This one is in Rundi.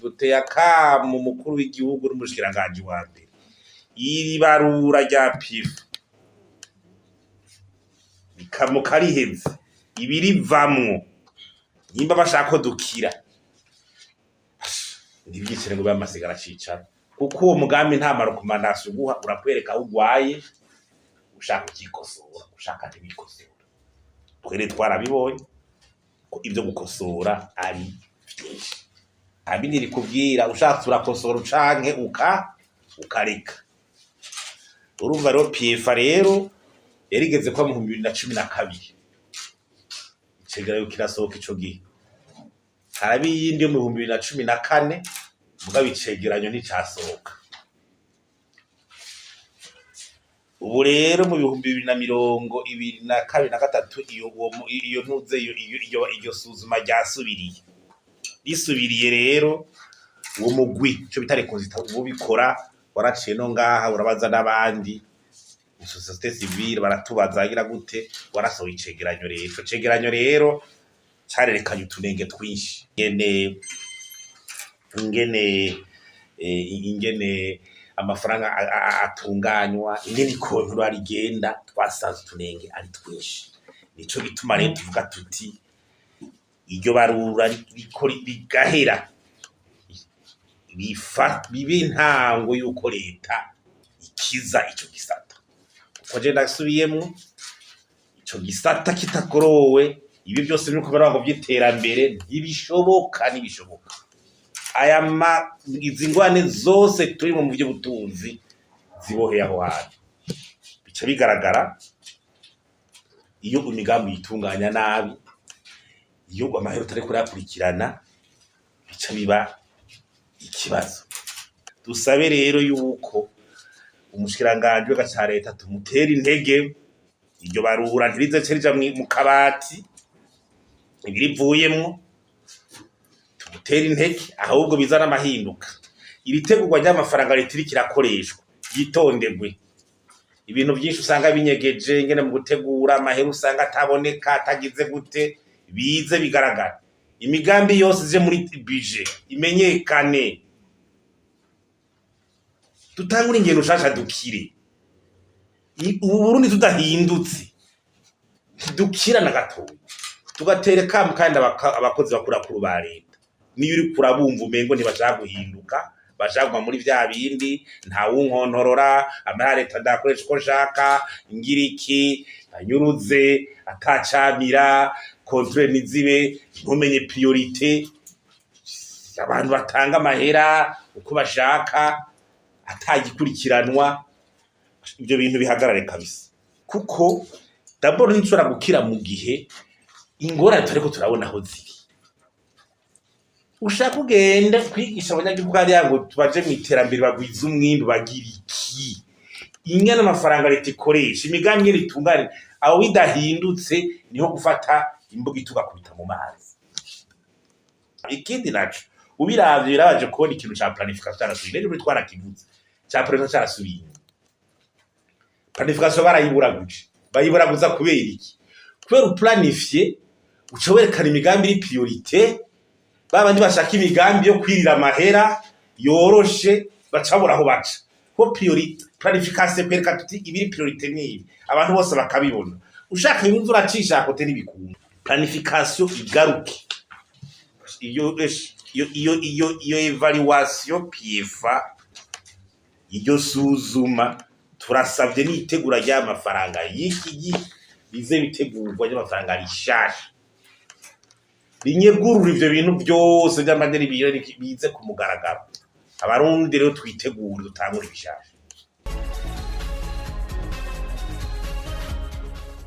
Duteye akamo umukuru w'igihugu n'umushikiranganji wa mbere, iri barura rya PIFA rikamuka riheze, ibirivamwo, nimba bashaka ko dukira, ntibyicare ngo bibe amasigara cicaro, kuko uwo mugambi nta ma recommandations uguha, urakwereka aho ugwaye, ushaka ukikosora, ushaka ntibikosora. Twere twarabibonye ko ibyo gukosora ari vyinshi, nta bindi rikubwira, ushatse urakosora canke ukareka. Urumva rero, PIEFA rero yarigeze kuba mu 2012, icegeranyo kirasohoka ico gihe. Haraba iyindi yo mu 2014, mugabo icegeranyo nticasohoka. Ubu rero mu 2022 na gatatu, iyo uwo iyo ntuze iyo iryo suzuma ryasubiriye, risubiriye rero, uwo mugwi, ico bita rekonzita, ubikora waraciye no ngaha, urabaza n'abandi société civile, baratubaza agira gute, warasohoye icegeranyo. Rero ico cegeranyo rero carerekanye utunenge twinshi, ingene amafaranga atunganywa, ingene ikontorora rigenda. Twasanze utunenge ari twinshi. Nico gituma rero tuvuga tuti iryo barura riko rigahera, bifa bibe intango y'uko leta ikiza ico gisata, kuko je ndasubiyemwo, ico gisata kitagorowe, ibi byose biriko baravuga ngo vy'iterambere ntibishoboka, ntibishoboka. Aya ma izi ngwane zose turimo mu vy'ubutunzi ziboheye aho hantu, bica bigaragara iyo imigambi yitunganya nabi, iyo amahera utariko urayakurikirana, bica biba ikibazo. Dusabe rero yuko umushikiranganji w'iga ca leta tumutera intege, iryo barura ntirize rija mu kabati, ibirivuyemwo tumutera intege, ahubwo bizana amahinduka. Iritegurwa ry'amafaranga leta iriko irakoreshwa ryitondegwe. Ibintu vyinshi usanga binyegeje, ingene mu gutegura amahera usanga ataboneka, atagize gute, bize bigaragara. Imigambi yose ije muri budget imenyekane, dutangure ingendo nshasha, dukire. Ubu Burundi tudahindutse ntidukira na gatoya. Tugatera kamo kandi abakozi bakurakuru ba leta, niyo uriko urabumva umengo ntibashaka guhinduka, bashaka kuguma muri vya bindi: ntawunkontorora, amahera ya leta ndayakoresha uko nshaka, ngira iki, anyuruze atacamira, contrôle ntizibe, ntumenye priorité, abantu batanga amahera uko bashaka atagikurikiranwa. Ivyo bintu bihagarare kabisa, kuko d'abord ntidushobora gukira mu gihe ingorane turiko turabona aho ziri. Ushaka ugende kwigisha abanyagihugu hariya ngo baje mw'iterambere, bagwize umwimbu, bagira iki, ingene amafaranga leta ikoresha, imigambi ingene itunganye, aho bidahindutse niho gufata imbuga tugakubita mu mazi. Ikindi naco, ubiravye birabaje kubona ikintu ca planification carasubiye. N'ejo bundi twarakivuze, ca planification carasubiye inyuma. Planification barayiburaguje. Bayiburaguza kubera iki? Kubera uplanifye uca werekana imigambi iri priorité. Babandi bashaka imigambi yo kwirira amahera yoroshe baca babura aho baca, ko priorité, planification kwereka tuti ibiri priorité nibi, abantu bose bakabibona. Ushaka ibintu uracisha côté, n'ibikunda. Planification igaruke. Iyo évaluation PIEFA, iryo suzuma, turasavye n'itegura ry'amafaranga y'iki gihe bize bitegurwa ry'amafaranga rishasha, rinyegurura ivyo bintu vyose vy'amadeni, bize ku mugaragaro. Abarundi rero twitegure, dutangure ibishasha.